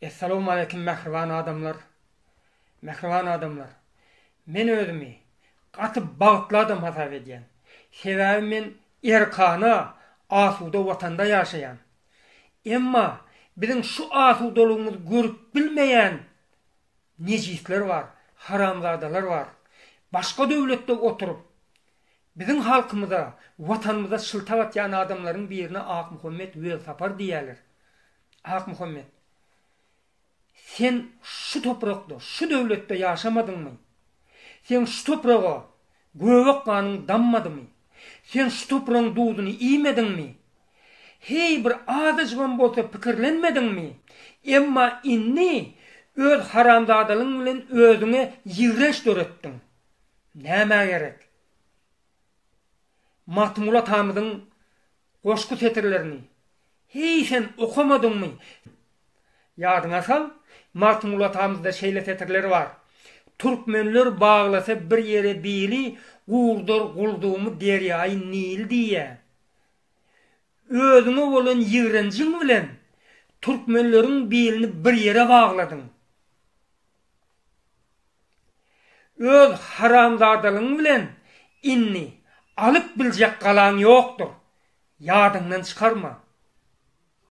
Essalawmaleýkim mähriban adamlar. Mähriban adamlar. Men özümi gaty bagtly adam hasap edýän. Sebäbi men erkana, asuda watanda ýaşaýan. Emma biziň şu asudalygymyzy görüp bilmeýän nejisler bar, haramzadalar bar. Başga döwletde oturyp, biziň halkymyza, watanymyza şyltak atýan adamlaryň birine Akmuhammet Welsapar diýýärler. Akmuhammet, sen şu toprakda, şu döwletde ýaşamadyňmy? Seň şu topraga göbek ganyň dammadymy? Sen şu topragyň duzuny iýmediňmi? Heý, bir azajygam bolsa pikirlenmediňmi? Emma indi öz haramzadalygyň bilen özüňe ýigrenç döretdiň. Nämä gerek? Magtymguly atamyzyň goşgy setirlerini heý sen okamadyňmy? Ýadyňa sal, Magtymguly atamyzda şeýle setirler bar, Türkmenler baglasa bir ýere bili, Gurdar guldugymy derýaýy Nil diýýä. Özüňe bolan ýigrenjiň bilen türkmenleriň bilini bir ýere bagladyň. Öz haramzadalygyň bilen indi alyp biljek galaň ýokdur. Ýadyňdan çykarma.